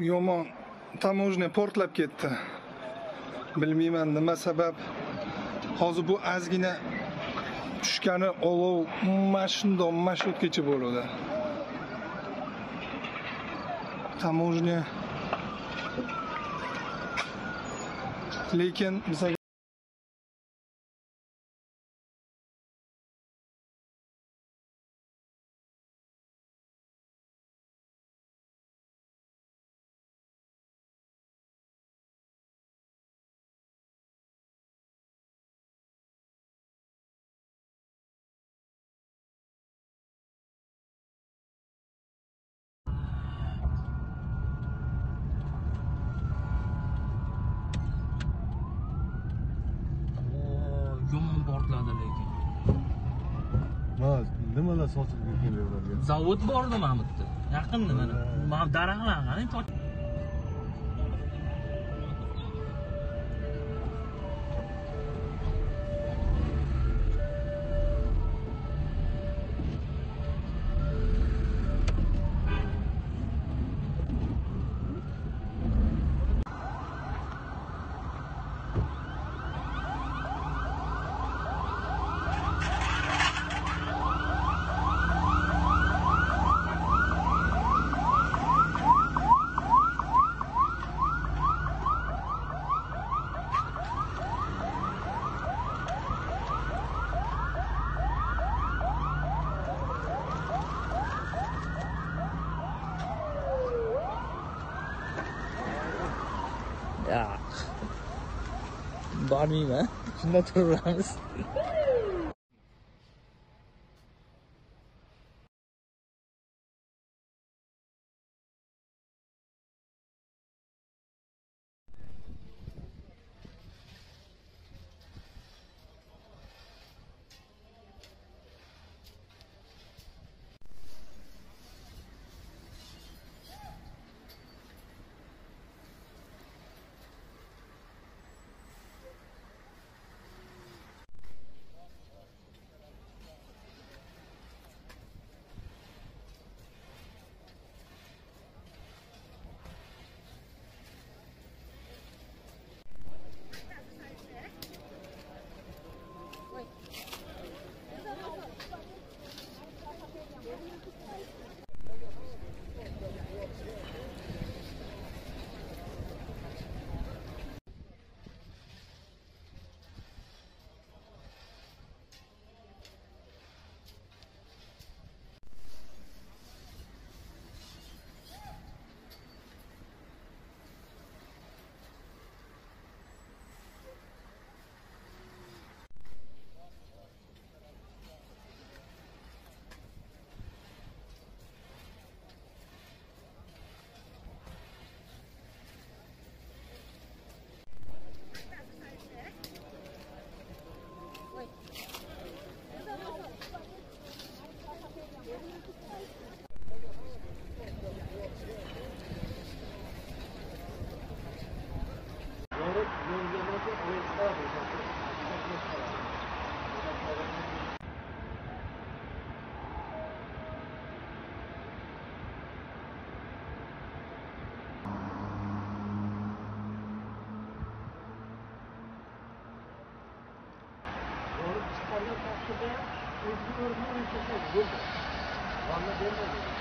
Yomon таможня portlab ketdi. Bilmayman nima sabab. Hozir bu ozgina tushgani olov mana shundoq mana shu yergacha bo'ladi. Таможня. Lekin bizga yomon portladi lekin. Mana nimalar sochilib ketgan ularga? Zavod bordi mana bu yerda. Yaqinda mana. Mana daraxtlar qarang, bormayman. Shunda turaveramiz. Chiqargan taqdirda ham o'zini o'rnini o'zi tashlaydi, bo'ldi. G'alla bermaydi.